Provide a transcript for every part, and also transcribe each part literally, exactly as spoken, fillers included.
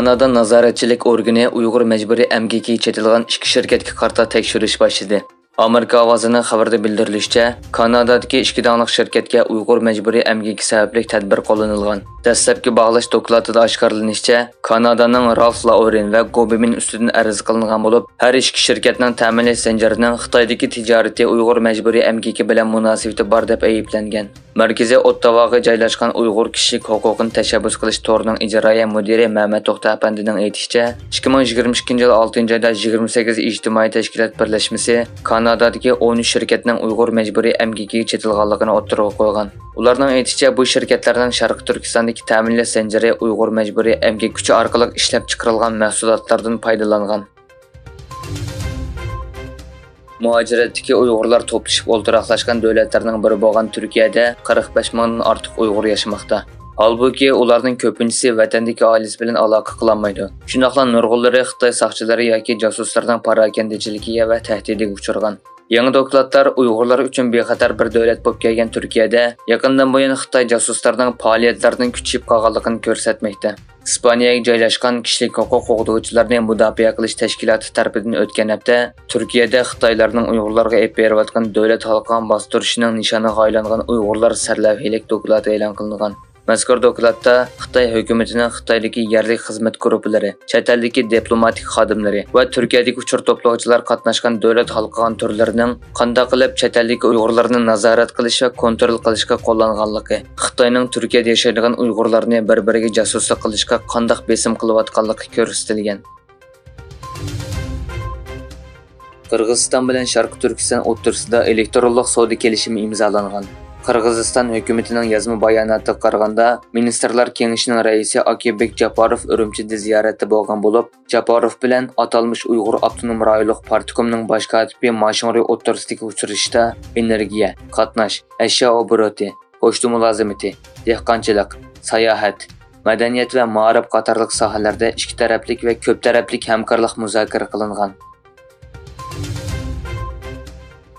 كانادا نازارەتچىلىك ئورگىنى ئۇيغۇر مەجبۇرىي ئەمگىكىگە چېتىلغان ئىككى شىركەتكە قارىتا تەكشۈرۈش باشلىدى. ئامېرىكا ئاۋازىنىڭ خەۋىرىدە بىلدۈرۈلۈشىچە، كانادادىكى ئىككى داڭلىق شىركەتكە ئۇيغۇر مەجبۇرىي ئەمگىكى سەۋەبلىك تەدبىر قوللىنىلغان. دەسلەپكى باغلاش دوكلاتىدا ئاشكارىلىنىشىچە، كانادانىڭ رالف لائورېن ۋە گوبىمىن ئۈستىدىن ئەرز قىلىنغان بولۇپ، ھەر ئىككى شىركەتنىڭ تەمىنلەش زەنجىرىنىڭ خىتايدىكى تىجارىتى ئۇيغۇر مەجبۇرىي ئەمگىكى بىلەن مۇناسىۋىتى بار دەپ ئەيىبلەنگەن. مەركىزى ئوتتاۋاغا جايلاشقان ئۇيغۇر كىشىلىك ھوقۇقىنى تەشەببۇس قىلىش تورىنىڭ ئىجرائىيە مۇدىرى مەمەت توختى ئەپەندىنىڭ ئېيتىشىچە، ئىككى مىڭ يىگىرمە ئىككىنچى يىل ئالتىنچى ئايدا يىگىرمە سەككىز ئىجتىمائىي تەشكىلات بىرلەشمىسى كانادادىكى ئون ئۈچ شىركەتنىڭ ئۇيغۇر مەجبۇرىي ئەمگىكىگە چېتىلغانلىقىنى ئوتتۇرىغا قويغان. ئۇلارنىڭ ئېيتىشىچە، بۇ شىركەتلەرنىڭ شەرقىي تۈركىستاندىكى تەمىنلەش زەنجىرى ئۇيغۇر مەجبۇرىي ئەمگەك كۈچى ئارقىلىق ئىشلەپچىقىرىلغان مەھسۇلاتلاردىن پايدىلانغان. مۇھاجىرەتتىكى ئۇيغۇرلار توپلىشىپ ئولتۇراقلاشقان دۆلەتلەرنىڭ بىرى بولغان تۈركىيەدە قىرىق بەش مىڭدىن ئارتۇق ئۇيغۇر ياشىماقتا. ھالبۇكى، ئۇلارنىڭ كۆپىنچىسى ۋەتەندىكى ئائىلىسى بىلەن ئالاقە قىلالمايدۇ. شۇنداقلا نۇرغۇنلىرى خىتاي ساقچىلىرى ياكى جاسۇسلىرىنىڭ پاراكەندىچىلىكىگە ۋە تەھدىتىگە ئۇچرىغان. يېڭى دوكلاتلار ئۇيغۇرلار ئۈچۈن بىخەتەر بىر دۆلەت بولۇپ كەلگەن تۈركىيەدە يېقىندىن بۇيان خىتاي جاسۇسلىرىنىڭ پائالىيەتلىرىنىڭ كۈچىيىپ قالغانلىقىنى كۆرسەتمەكتە. ئىسپانىيەگە جايلاشقان كىشىلىك ھوقۇق قوغدىغۇچىلارنى مۇداپىئە قىلىش تەشكىلاتى تەرىپىدىن ئۆتكەن ھەپتە تۈركىيەدە خىتايلارنىڭ ئۇيغۇرلارغا ئېلىپ بېرىۋاتقان دۆلەت ھالقىغان باستۇرۇشىنىڭ نىشانىغا ئايلانغان ئۇيغۇرلار سەرلەۋھىلىك دوكلاتى ئېلان قىلىنغان. مەزكۇر دوكلاتتا خىتاي ھۆكۈمىتىنىڭ خىتايدىكى يەرلىك خىزمەت گۇرۇپپىلىرى، چەت ئەلدىكى دىپلوماتىك خادىملىرى ۋە تۈركىيەدىكى ئۇچۇر توپلىغۇچىلار قاتناشقان دۆلەت ھالقىغان تۈرلىرىنىڭ قانداق قىلىپ چەت ئەلدىكى ئۇيغۇرلارنى نازارەت قىلىش ۋە كونترول قىلىشقا قوللانغانلىقى، خىتاينىڭ تۈركىيەدە ياشايدىغان ئۇيغۇرلارنى بىر-بىرىگە جاسۇسلۇق قىلىشقا قانداق بېسىم قىلىۋاتقانلىقى كۆرسىتىلگەن. قىرغىزىستان بىلەن شەرقىي تۈركىستان ئوتتۇرىسىدا ئېلېكترونلۇق سودا كېلىشىمى ئىمزالانغان. قىرغىزىستان ھۆكۈمىتىنىڭ يازما باياناتىغا قارىغاندا، مىنىستىرلار كېڭىشىنىڭ رەئىسى ئاكىبېك جاپاروف ئۈرۈمچىدە زىيارەتتە بولغان بولۇپ، جاپاروف بىلەن ئاتالمىش ئۇيغۇر ئاپتونوم رايونلۇق پارتكومنىڭ باش كاتىپى ما شىڭرۇي ئوتتۇرىسىدىكى ئۇچرىشىشتا ئېنېرگىيە، قاتناش، ئەشيا ئوبوروتى، پوچتا مۇلازىمىتى، دېھقانچىلىق، ساياھەت، مەدەنىيەت ۋە مائارىپ قاتارلىق ساھەلەردە ئىككى تەرەپلىك ۋە كۆپ تەرەپلىك ھەمكارلىق مۇزاكىرە قىلىنغان.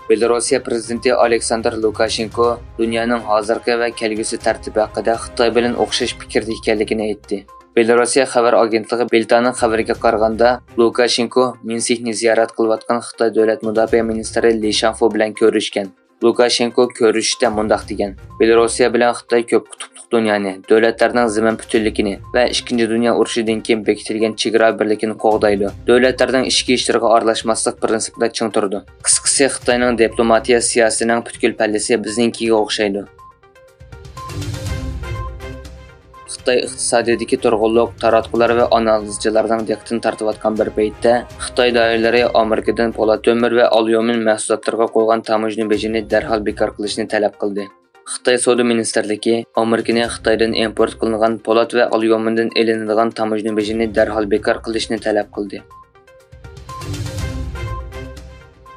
بېلاروسىيە پىرېزىدېنتى ئالېكساندىر لۇكاشېنكو دۇنيانىڭ ھازىرقى ۋە كەلگۈسى تەرتىپى ھەققىدە خىتاي بىلەن ئوخشاش پىكىردە ئىكەنلىكىنى ئېيتتى. بېلاروسىيە خەۋەر ئاگېنتلىقى بىلتانىڭ خەۋىرىگە قارىغاندا، لۇكاشېنكو مىنسكنى زىيارەت قىلىۋاتقان خىتاي دۆلەت مۇداپىئە مىنىستىرى لى شاڭفۇ بىلەن كۆرۈشكەن. لۇكاشېنكو كۆرۈشۈشتە مۇنداق دېگەن: بېلاروسىيە بىلەن خىتاي كۆپ قۇتۇپلۇق دۇنيانى، دۆلەتلەرنىڭ زېمىن پۈتۈنلۈكىنى ۋە ئىككىنچى دۇنيا ئۇرۇشىدىن كېيىن بېكىتىلگەن چېگرا بىرلىكىنى قوغدايدۇ. دۆلەتلەرنىڭ ئىچكى ئىشلىرىغا ئارىلاشماسلىق پىرىنسىپىدا چىڭ تۇرىدۇ. قىسقىسى، خىتاينىڭ دىپلوماتىيە سىياسىتىنىڭ پۈتكۈل پەللىسى بىزنىڭكىگە ئوخشايدۇ. خىتاي ئىقتىسادىيىتىدىكى تۇرغۇنلۇق تاراتقۇلار ۋە ئانالىزچىلارنىڭ دىققىتىنى تارتىۋاتقان بىر پەيتتە، خىتاي دائىرىلىرى ئامېرىكىدىن پولات تۆمۈر ۋە ئاليۇمىن مەھسۇلاتلىرىغا قويغان تاموژنا بېجىنى دەرھال بىكار قىلىشنى تەلەپ قىلدى. خىتاي سودا مىنىستىرلىكى ئامېرىكىنى خىتايدىن ئىمپورت قىلىنغان پولات ۋە ئاليۇمىندىن ئېلىنىدىغان تاموژنا بېجىنى دەرھال بىكار قىلىشنى تەلەپ قىلدى.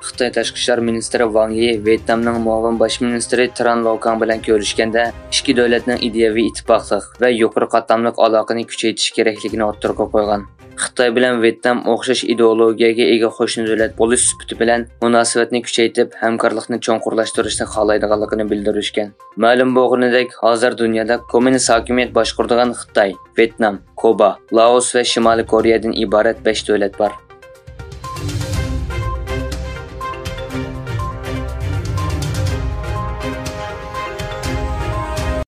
خىتاي تاشقى ئىشلار مىنىستىرى ۋاڭ يى ۋيېتنامنىڭ مۇئاۋىن باش مىنىستىرى تران لوكاڭ بىلەن كۆرۈشكەندە، ئىككى دۆلەتنىڭ ئىدىيەۋى ئىتتىپاقلىق ۋە يۇقىرى قاتلاملىق ئالاقىنى كۈچەيتىش كېرەكلىكىنى ئوتتۇرىغا قويغان. خىتاي بىلەن ۋيېتنام ئوخشاش ئىدېئولوگىيەگە ئىگە قوشنا دۆلەت بولۇش سۈپىتى بىلەن مۇناسىۋەتنى كۈچەيتىپ، ھەمكارلىقنى چوڭقۇرلاشتۇرۇشنى خالايدىغانلىقىنى بىلدۈرۈشكەن. مەلۇم بولغىنىدەك، ھازىر دۇنيادا كوممۇنىست ھاكىمىيەت باشقۇرىدىغان خىتاي، ۋيېتنام، كۇبا، لائوس ۋە شىمالىي كورېيەدىن ئىبارەت بەش دۆلەت بار.